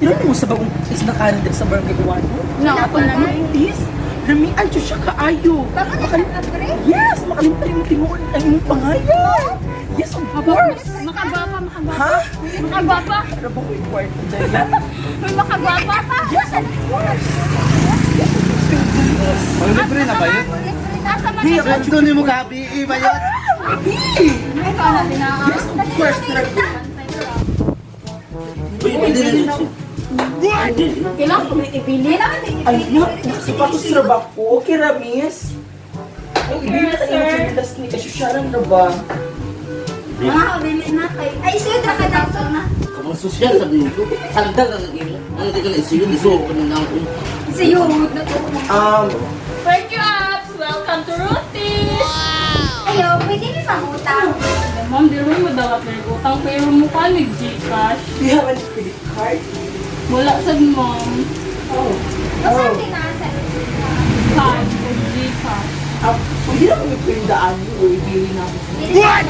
Pero mo sa bagong is nakarin sa Barangay Uwano? No, ako na nga. Is, ramian jud siya kaayo. Bago na ka pre? Yes, makalimutan yung tinuod ang imong pangalan. Yes, of course. Makagwapa, makagwapa. Ha? Makagwapa. Pero ba ko yung kwarto dahil? May makagwapa pa. Yes, of course. Yes, of course. Ang libre na ba yun? Nasa man. Hey, Ito ni mo gabi, iba yun. Hey! Ikaw na tinaka. Yes, of course. Uy, pwede na yun. Kailangan ko ipili. Ay, na, nakasapatos na ba ko? Okay, Ramis? Ay, ibig ka sir. na yung ni Kasusyaran na ba? Mga kabili na kay. Ay, sud ra ka na na. Kamang sosyal sa dito. Sandal lang ang imo. Ano di ka na isuyo, isuyo ko na ako. Siyud na to. Thank you, apps. Welcome to Ruthie's. Ayo, pwede mi mangutang. Ma'am, di rin mo dapat may utang pero mukha ni Gcash. Do you have any credit card? Wala sad, ma'am. Oh. Basta tinasa. Cash o Gcash. Pwede na kami pindaan mo o ibili na ako. What?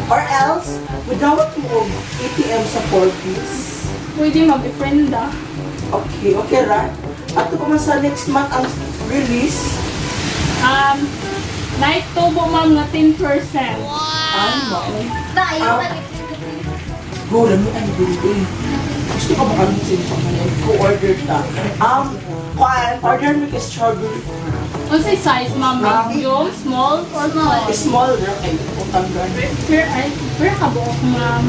Or else, without mo og ATM sa 4 piece. Pwede mag-friend ah. Okay, okay ra. Ato pa man sa next month ang release. Night tubo, ma'am, nga 10%. Ay, mao. Ba, ayo ka. Go, lami ang dili. Gusto ka ba kami sa inyo pangalan? Ko-order ta. Kuan, order mo kay strawberry. Unsay size, ma'am? Medium, small, or small? Small ra kay utang gani. Per, ay, per kabuok, ma'am.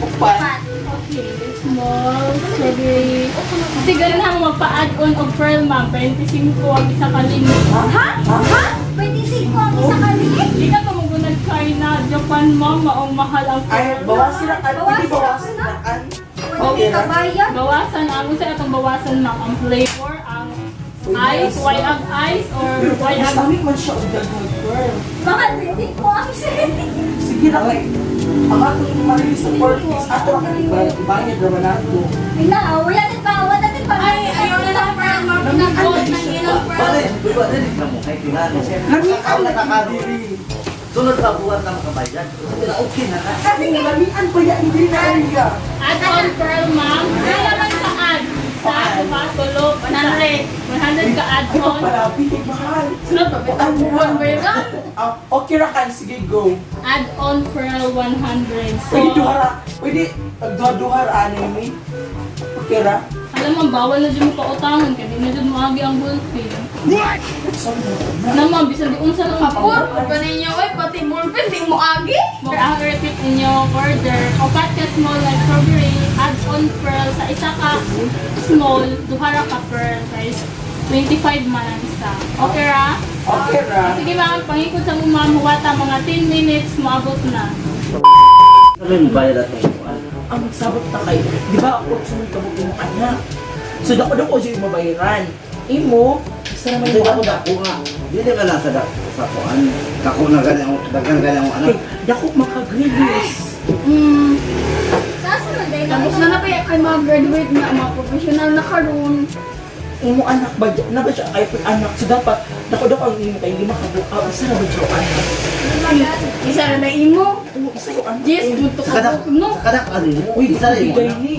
Upat. Okay, small, strawberry. Kasi ganun ang magpa-add on og pearl, ma'am. 25 ang isa ka limo. Ha? Ha? 25 ang isa ka rin. Di ka tumugunag China, Japan, ma'am, maong mahal ang Ay, pearl. bawasin ra kan. Pwede bawasin ra kan. Pwede ka bayad. Bawasan ang usa atong bawasan, ma'am, ang flavor, ang ice, why ang ice or Pero why mas ang dami man siya og daghang girl. Baka 25 ang siya. Sige na kay. Ang atong ma-release sa 4 piece, ato ra kay ibayad ra man ato. Wala, wala din pa, wala din pa. Ay, ayaw na lang pearl, ma'am. Nag-gold na ilang pearl. Bakit? Uy, wala din na mo. Kay kinano. Lami Ikaw ang na kakaro. diri. Sunod pa buwan na makabayad. Sabi na, okay na ka. Kasi lamian pa yan diri na area. Add on pearl, ma'am. Kaya man sa add. Sa diba, tulo, 100. 100 ka add Ay, on. pagpalabi kay mahal. Sunod pa, bitang buwan ba yun? Ah, okay ra kan, sige go. Add on pearl 100. So, Pwede duha ra, pwede duha-duha ra ani ni. Okay ra. alam mo, bawal na dyan mo pautangon kaya di na dyan maagi ang bullpen. Sorry na. Na ma'am, bisan di unsa lang Kapur, pa ninyo, oy, pati ballpen, di mo agi. Mo ang repeat ninyo order. Upat ka small na strawberry, add on pearl sa isa ka small, duha ra ka pearl, guys. 25 man ang isa. Okay ra? Okay ra. Sige ma'am, pangikot sa mo ma'am, huwata mga 10 minutes, moabot na. Sabi mo bayad at ang buwan. Ang magsabot ta kay, di ba ako sunod ka mo imong anak. So dako dako jud mabayaran. Imo, isa naman Kasi yung ako anak. dako nga. Dili ka lang sa dako sa kuan. Dako na gani ang daghan gani ang anak. Okay, dako makagrelease. Sa sunod ay Tapos na na kaya kay mga graduate na, mga professional na karon. Imo anak ba na ba siya ay anak so dapat dako dako ang imo kay lima ka buka isa ra ba siya ang anak. Isa ra na imo. Oo, isa yung anak. Yes, buto Sa ka kadak, no. sa kadak ano mo? Uy, Isa ra imo bigay anak. ni.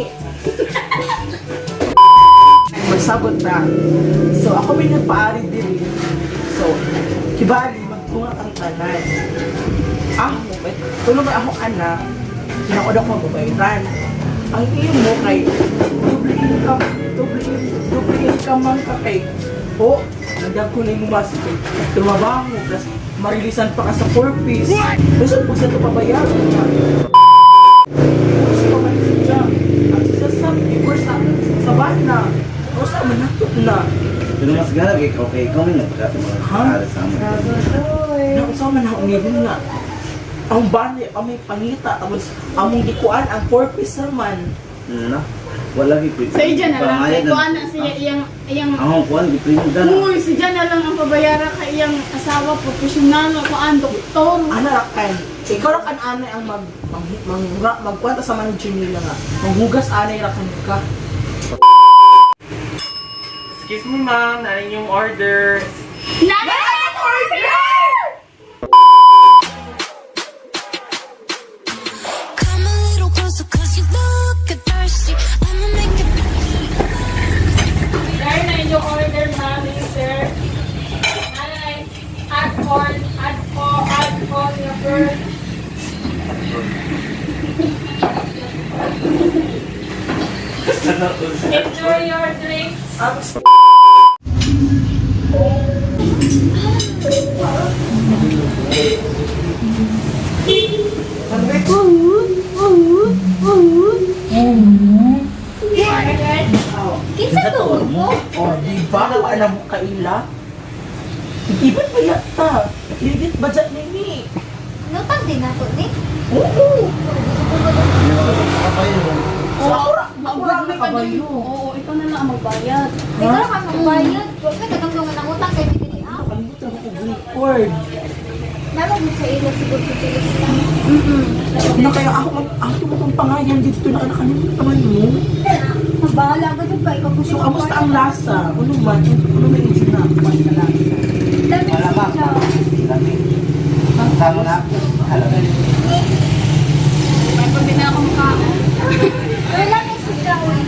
Magsabot na. So, ako may nagpaari diri. So, kibali, magtunga ang tanan. Ako, may tulong may akong anak. Sinakod ako mababayran. Ang imo kay doble income, doble income man ka kay o, nandiyan ko na yung mas kay tumabango, plus marilisan pa ka sa 4 piece. Basta pag sa ito pabayaran niya. Gusto pa man siya. At siya sa before sa bana. O sa manatot na. Pero mas ganag ikaw kay ikaw may nagpagkat mga Ha? para sa amo. Na unsa man ako nga nga. Ang bani, ang may pangita, tapos among gikuan ang 4 piece man. Na. Wala gi pwede. Sa iya na lang, Pangayan kay kuan na siya iyang, iyang, Ang kuan gi pwede na. uy, si Jan na lang ang pabayara kay iyang asawa, professional, kuan, doktor. Ana ra kan. Ikaw ra kan anay ang mag mag mag, magkwenta sa manager nila nga. Manghugas anay ra kan ka. Excuse me, ma'am, narin yung order. Nana! Come a little closer 'cause you look thirsty. I'ma make Enjoy your drinks. Kinsa to mo? Oh, di ba? Wala mo kaila? Iban ba yata? Credit budget ni ni. Nutang din nato ni. Oo. So, ako ra, ako ra Maugod na may pa kabayo. Oo, ikaw na lang ang magbayad. Ikaw ra ka magbayad. Wa ka kadungdungan ang utang kay dili ah. Nakalimutan ako record. Nalo mo sa ila siguro sa turista. Na kaya ako mag ako mo tong pangayan dito na nakalimutan naman mo. Mabahala ka jud ka ikaw So, kamusta ang lasa? Ano man? Ano man yung na sa lasa? Dami Wala ba? siya. Lami. Tama na. Alam. May pabina akong kaon. Wala may siya oy.